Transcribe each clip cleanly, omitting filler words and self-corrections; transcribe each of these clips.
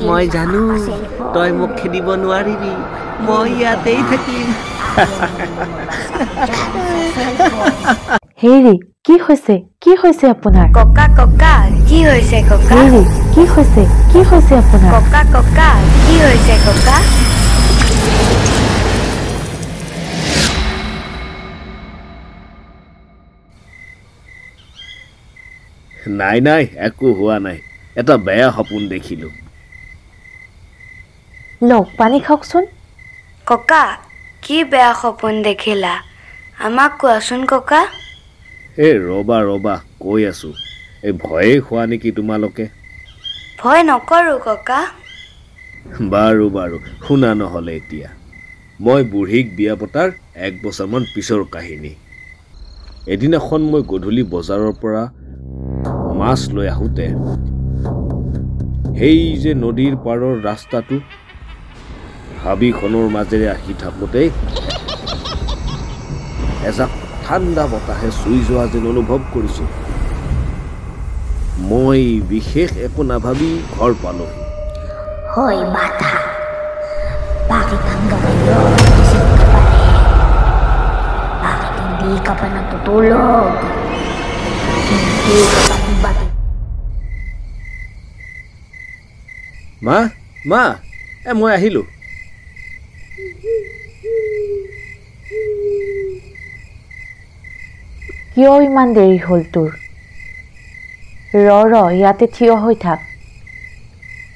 মই জানো তই মোক খেদিব নোৱাৰিবি, মই ইয়াতেই থাকিম। হেৰি, কি হৈছে? কি হৈছে আপোনাৰ? ককা ককা, কি হৈছে ককা? হেৰি, কি হৈছে? কি হৈছে আপোনাৰ? ককা ককা, কি হৈছে ককা? নাই নাই, একো হোৱা নাই, এটা বেয়া সপোন দেখিলো। লওক, পানী খাওকচোন। ককা, কি বেয়া সপোন দেখিলা? আমাক কোৱাচোন ককা। এই ৰবা ৰবা, কৈ আছো। এই ভয়েই খোৱা নেকি তোমালোকে? ভয় নকৰো ককা। বাৰু বাৰু, শুনা নহ'লে এতিয়া। মই বুঢ়ীক বিয়া পতাৰ 1 বছৰমান পিছৰ কাহিনী। এদিনাখন মই গধূলি বজাৰৰ পৰা মাছ লৈ আহোঁতে সেই যে নদীৰ পাৰৰ ৰাস্তাটো, হাবিখনৰ মাজেৰে আহি থাকোঁতেই এজাক ঠাণ্ডা বতাহে চুই যোৱা যেন অনুভৱ কৰিছোঁ। মই বিশেষ একো নাভাবি ঘৰ পালোহি। Hoy bata, bakit hanggang ngayon gising ka pa rin? Bakit hindi ka pa natutulog? Hindi ka pa rin ba? মা মা, মই আহিলোঁ। কিয় ইমান দেৰি হ'ল তোৰ? ৰ ৰ, ইয়াতে থিয় হৈ থাক,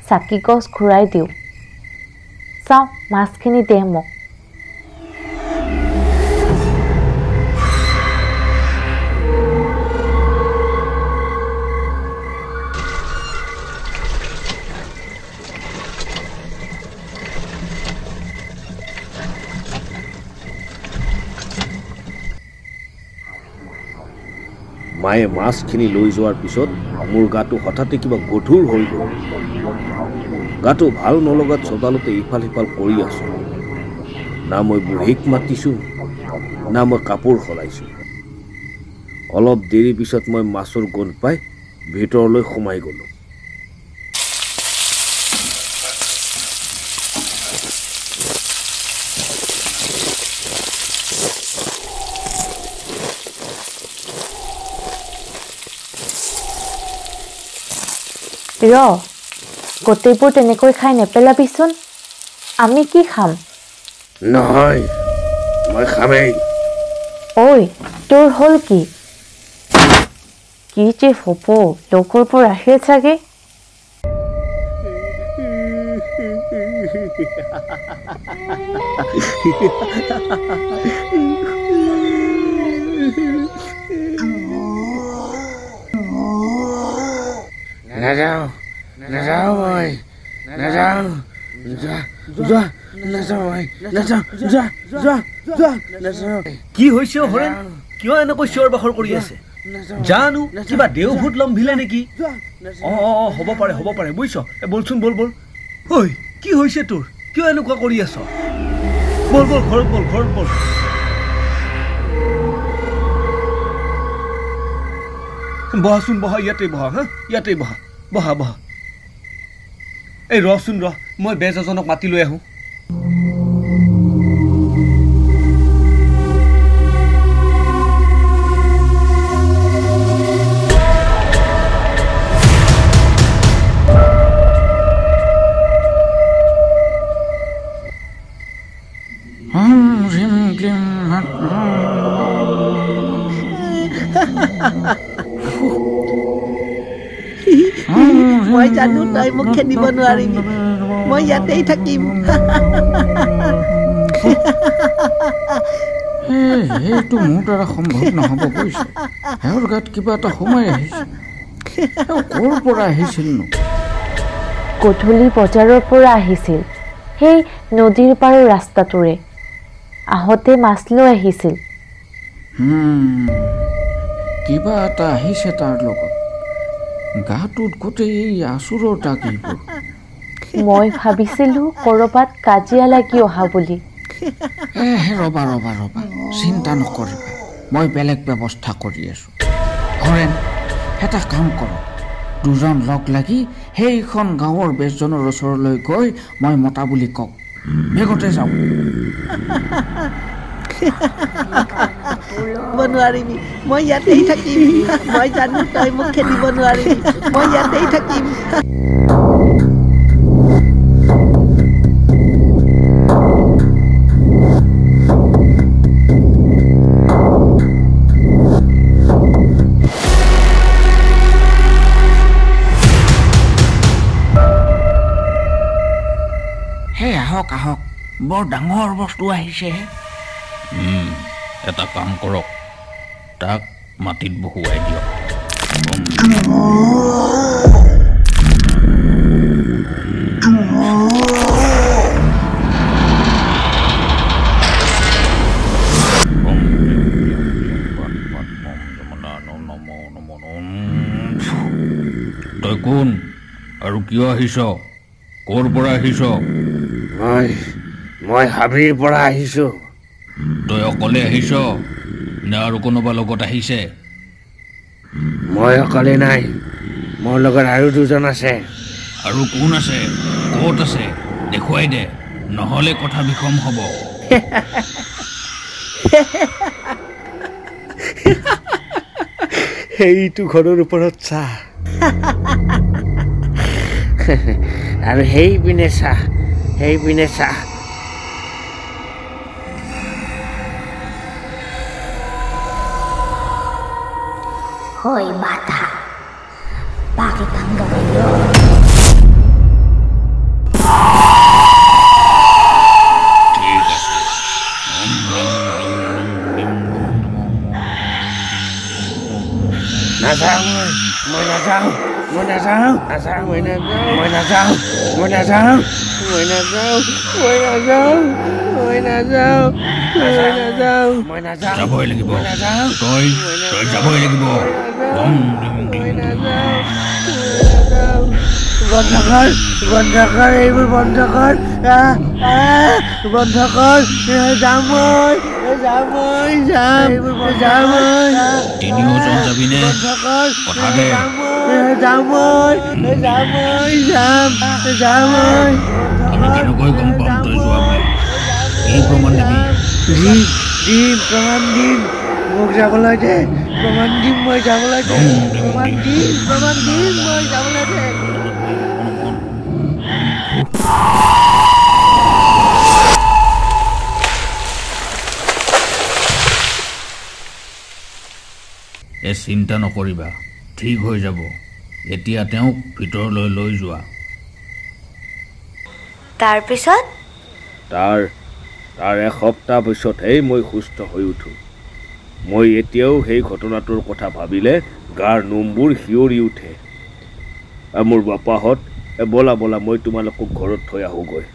চাকি গছ ঘূৰাই দিওঁ। চাওঁ, মাছখিনি দে মোক। মায়ে মাছখিনি লৈ যোৱাৰ পিছত মোৰ গাটো হঠাতে কিবা গধুৰ হৈ গ'ল। গাটো ভাল নলগাত চোতালতে ইফাল সিফাল কৰি আছোঁ। না মই বুঢ়ীক মাতিছোঁ, না মই কাপোৰ সলাইছোঁ। অলপ দেৰি পিছত মই মাছৰ গোন্ধ পাই ভিতৰলৈ সোমাই গ'লোঁ। ৰ, গোটেইবোৰ তেনেকৈ খাই নেপেলাবিচোন, আমি কি খাম? নহয়, মই খামেই। ঐ, তোৰ হ'ল কি? কি যে হ'ব, লগৰবোৰ আহিল চাগে। নাযাওঁ নাযাওঁ, মই নাযাওঁ, যোৱা যোৱা, নাযাওঁ মই, নাযাওঁ, যোৱা যোৱা যোৱা, নাযাওঁ। কি হৈছে হৰেণ? কিয় এনেকৈ চিঞৰ বাখৰ কৰি আছে? জানো কিবা দেওভূত লম্ভিলে নেকি? অঁ অঁ অঁ, হ'ব পাৰে হ'ব পাৰে, বুজিছ। বলচোন, বল বল। ঐ, কি হৈছে তোৰ? কিয় এনেকুৱা কৰি আছ? বল বল, ঘৰত বল, ঘৰত বল। বহাচোন, বহা, ইয়াতেই বহা। হা, ইয়াতেই বহা, বহা বহা। এই ৰচোন ৰ, মই বেজ এজনক মাতি লৈ আহোঁ। মই জানো তই মোক খেদিব নোৱাৰিবি, মই ইয়াতেই থাকিম। সেইটো মোৰ দ্বাৰা সম্ভৱ নহ'ব বুজিছ। এওঁৰ গাত কিবা এটা সোমাই আহিছে। ক'ৰ পৰা আহিছিলনো? গধূলি বজাৰৰ পৰা আহিছিল, সেই নদীৰ পাৰৰ ৰাস্তাটোৰে। আহোঁতে মাছ লৈ আহিছিল। কিবা এটা আহিছে তাৰ লগত। গাটোত গোটেই আচুৰৰ দাগ এইবোৰ। মই ভাবিছিলো ক'ৰবাত কাজিয়া লাগি অহা বুলি। ৰবা ৰবা ৰবা, চিন্তা নকৰিবা, মই বেলেগ ব্যৱস্থা কৰি আছো। হৰেণ, এটা কাম কৰক, দুজন লগ লাগি সেইখন গাঁৱৰ বেজজনৰ ওচৰলৈ গৈ মই মতা বুলি কওক। বেগতে যাওক। নোৱাৰিবি, মই ইয়াতেই থাকিম। মই জানো তই মোক খেদিব নোৱাৰিবি, মই ইয়াতেই থাকিম। হে আহক আহক, বৰ ডাঙৰ বস্তু আহিছে। এটা কাম কৰক, তাক মাটিত বহুৱাই দিয়ক। তই কোন আৰু কিয় আহিছ? ক'ৰ পৰা আহিছ? মই হাবিৰ পৰা আহিছো। তই অকলে আহিছ নে আৰু কোনোবা লগত আহিছে? মই অকলে নাই, মোৰ লগত আৰু দুজন আছে। আৰু কোন আছে, ক'ত আছে দেখুৱাই দে, নহ'লে কথা বিষম হ'ব। সেইটো ঘৰৰ ওপৰত চা, আৰু সেইপিনে চা, সেইপিনে চা। Hoy bata, bakit hanggang ngayon? ঠিক আছে। নাযাওঁ মই, মই নাযাওঁ, মই নাযাওঁ, নাযাওঁ, মই নাযাওঁ, মই নাযাওঁ, মই নাযাওঁ, মই নাযাওঁ, মই নাযাওঁ, মই নাযাওঁ, মই নাযাওঁ, মই নাযাওঁ, যাবই লাগিব। মই নাযাওঁ, তই তই যাবই লাগিব। মই নাযাওঁ, মই নাযাওঁ। বন্ধ কৰ, বন্ধ কৰ, এইবোৰ বন্ধ কৰ, বন্ধ কৰ। যাম মই, যাম মই, যাম, যাম মই। তিনিওজন যাবিনে? বন্ধ কৰ, কথা দে। যাম মই, যাম মই, যাম, যাম মই। আমি কেনেকৈ গম পাম তই যোৱা বুলি? কি প্ৰমাণ দিবি? দিম, দিম, প্ৰমাণ দিম। মোক যাবলৈ দে, প্ৰমাণ দিম, মই যাবলৈ দে, প্ৰমাণ দিম, প্ৰমাণ দিম, মই যাবলৈ দে। এই চিন্তা নকৰিবা, ঠিক হৈ যাব। এতিয়া তেওঁক ভিতৰলৈ লৈ যোৱা। তাৰপিছত? তাৰ তাৰ এসপ্তাহ পিছতহে মই সুস্থ হৈ উঠোঁ। মই এতিয়াও সেই ঘটনাটোৰ কথা ভাবিলে গাৰ নোমবোৰ শিয়ৰি উঠে। মোৰ বাপাহঁত, ব'লা ব'লা, মই তোমালোকক ঘৰত থৈ আহোঁগৈ।